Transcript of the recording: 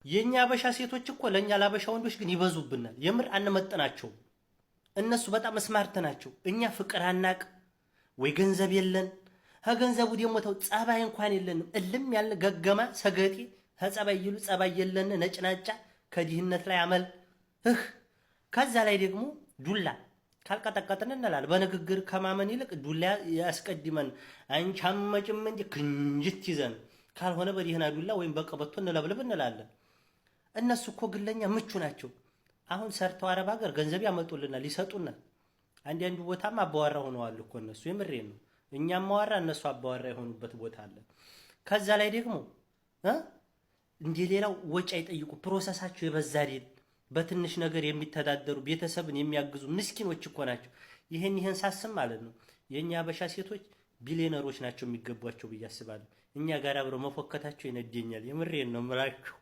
የእኛ አበሻ ሴቶች እኮ ለእኛ ለአበሻ ወንዶች ግን ይበዙብናል። የምር አንመጥናቸውም። እነሱ በጣም smart ናቸው። እኛ ፍቅር አናቅ ወይ ገንዘብ የለን። ከገንዘቡ ደግሞ ተው ጸባይ እንኳን የለንም። እልም ያልን ገገማ ሰገጤ ከጸባይ ይሉ ጸባይ የለን፣ ነጭናጫ፣ ከድህነት ላይ አመል እህ ከዛ ላይ ደግሞ ዱላ ካልቀጠቀጥን እንላለን። በንግግር ከማመን ይልቅ ዱላ ያስቀድመን። አንቺ አመጭም እንጂ ክንጅት ይዘን ካልሆነ በደህና ዱላ ወይም በቀበቶ እንለብልብ እንላለን። እነሱ እኮ ግለኛ ምቹ ናቸው። አሁን ሰርተው አረብ ሀገር ገንዘብ ያመጡልናል፣ ይሰጡናል። አንዳንዱ ቦታም አባወራ ሆነዋል እኮ እነሱ። የምሬን ነው። እኛም አዋራ እነሱ አባወራ የሆኑበት ቦታ አለ። ከዛ ላይ ደግሞ እንደ ሌላው ወጪ አይጠይቁ። Process ኣቸው የበዛ አይደል? በትንሽ ነገር የሚተዳደሩ፣ ቤተሰብን የሚያግዙ ምስኪኖች እኮ ናቸው። ይህን ሳስብ ማለት ነው የእኛ አበሻ ሴቶች ቢሊዮነሮች ናቸው የሚገቧቸው ብዬ አስባለሁ። እኛ ጋር አብረው መፎከታቸው ይነደኛል። የምሬን ነው የምላችሁ።